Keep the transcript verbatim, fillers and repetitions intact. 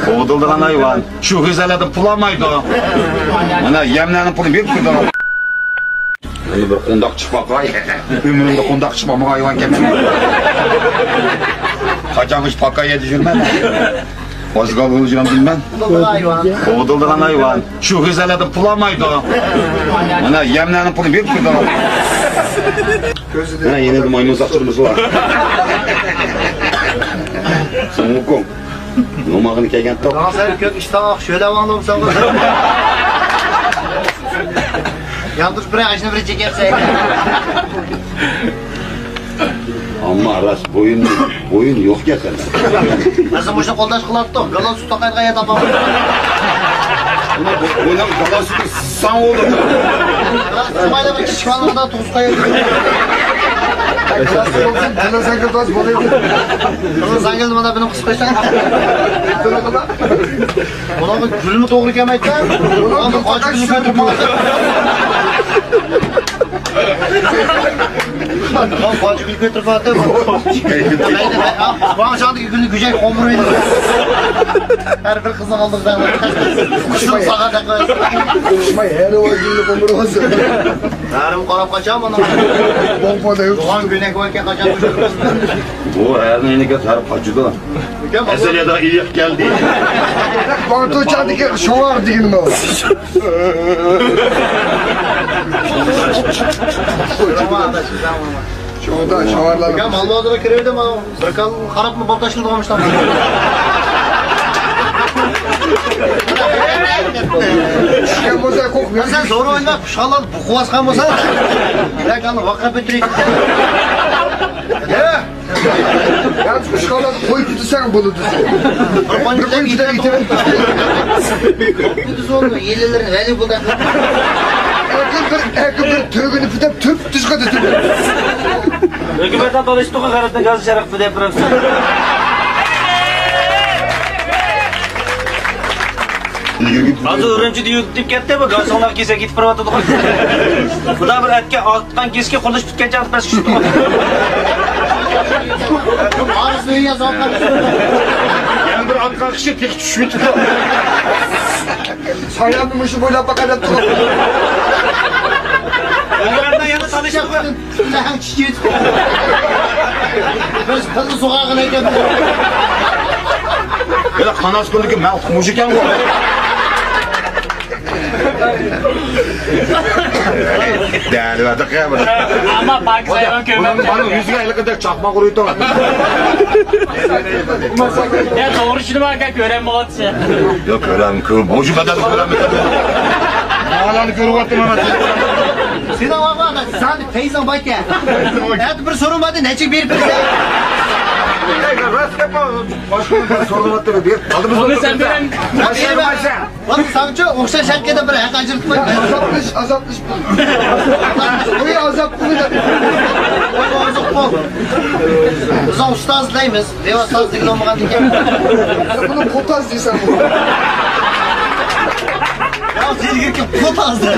ئوغدۇلدىغان ھايۋان. شۇ غەزەللەردىن پۇل ئالمايدۇ. مانا يەملەرنىڭ پۇلىنى بېرىپ تۇرىدۇ. مانا بىر قونداق چىقىپ باقاي. ئۆمرۈمدە قونداق چىقمىغان ھايۋان ئىكەن. قاچانغىچە پاكايەدە يۈرمەن. ئازگال بولجام دېمەن. ئوغدۇلدىغان ھايۋان. شۇ غەزەللەردىن پۇل ئالمايدۇ. مانا يەملەرنىڭ پۇلىنى بېرىپ تۇرىدۇ. مانا يەنە مايمۇن ساقچىلىرىمىز بار. سۇڭۇكۇڭ. نوماغىنى كەلگەن توق. داڭ سەن كۆك ئىشتاق، شۆلە ۋاڭلىغان ساڭا. ياندۇرۇش بىر ئاشنى بىر چېكەتسەك. ئەمما راست بويۇن، بويۇن يوقكەن سەندە. ئەسلى مۇشۇ قولداش قىلاتتۇق. گالان سۇ تاقايدىغان يەر تاپالمىدۇق. بۇنىڭ گالان سۈتى ساڭ بولدى. راست سۇمايدا بىر كىچىك بالىلاردا تۇغۇز قايدى. گالان سۈتى بولسۇن، گالان سەنگە توز بولۇيدۇ. گالان سەنگە مانا بىنى قىسىپ قويساڭ. بۇنىڭغا گۈلمۇ توغرا كەلمەيدىكەن. بۇنىڭغا قاچا گۈلنى كۆتۈرۈپ ماڭىدۇ. قاچا گۈل كۆتۈرۈپ ماڭىدۇ. ماڭا شۇندىكى گۈلنى گۈجەك قومۇرۇۋېتىدۇ. ھەر بىر قىزنىڭ ئالدىدا. قىزنىڭ ساغا تەقىۋەتسە. قوشماي، ھەر ۋاي گۈلنى قومۇرۇۋالسا. ھەرىم قاراپ قاچا مانا. بولمىدى. تۇغان كۈنەك باركەن قاچان كۆتۈرۈپ. بۇ ھەرنى يەنە كەت ھەر قاچىدۇ. ئەسلىدە ئېيىق كەلدى. بارتوچاندىكى شوۋار دېگىنىمۇ. شوڭدا شوۋارلار. يا مال بازىرىغا كىرىۋىدىم، بىر كال قاراپمۇ بال تاشلىدىغان ئىشلار. چۈشكەن بولسا قوق. سەن زور ئويناپ، قۇشقالار بۇقۇۋاسقان بولسا، بىر كالنى ۋاقىپ ئۆتۈرەي. يا، قۇشقالار قوي پۈتۈسەڭ بولىدۇ. قوي پۈتۈسەڭ يېتىۋەر. يېلىلىرىنى ۋەلى بولدى. ئەكىل بىر، ئەكىل بىر تۆگىنى پۈتۈپ، تۈپ تۈزگە تۈتۈپ. ھۆكۈمەتنىڭ تونۇشتۇقى غەربنىڭ گازى شەرق دەپ بېرىپسىز. ھازىر ئۈرۈمچىدە يۈگۈپ كەتتى، بۇ گازسوڭلار كېسەك يېتىپ بېرىۋاتىدىغۇ. خۇدا بىر ئەتكە ئاتقان كېسىكى قۇرۇلۇش پۈتكەن چاغدا پەسكە چۈشتى. ئارزۇ يازغان. يەنە بىر ئاتقان كىشى تېخى چۈشمەيدۇ. ساياننى مۇشۇ بويلاپ باقاي دەپ تۇرۇپ. ئۇلاردا يەنە تالىشىپ قويدۇم. بىز پىلنى سوغاغىلى ئەكەپ. يا قاناس كۈندىكى مەن قومۇش ئىكەنغۇ. دەلىۋەردى قىيا بۇنى. ئەمما پاكىز ھايۋان كۆرمەپتۇ. مانا يۈزىگە ھېلىقىدەك چاقماق ئۇرۇۋېتىڭ. يا توغرا چۈشىنىمەنكەن، كۆرەم بولاتسى. يا كۆرەم، كۆر، بوجۇ بەدەل كۆرەم. بالانى كۆرۈۋاتىمەن مەن. سېنىڭ ۋاقىت سان پەيزىڭ بايكە. ئەتە بىر سورۇن باردا نەچچە بېرىپ بېرىسەن؟ راست گەپ. باشقا بىر سورۇن باردا بېرىپ قالدى بىز. بۇنى سەن بىلەن. باشقا بىر. ۋاي ساڭچۇ ئوخشاش ھەققىدە بىر ھەق ئاجرىتماي. ئازابلىش، ئازابلىش. بۇ ئازاب بۇ. بىز ئۇستاز دەيمىز. بىۋاسىتە دېگىلى بولمىغاندىكىن. بۇنى قوتاز دېسەم. يا سىلگىكى قوتاز دە.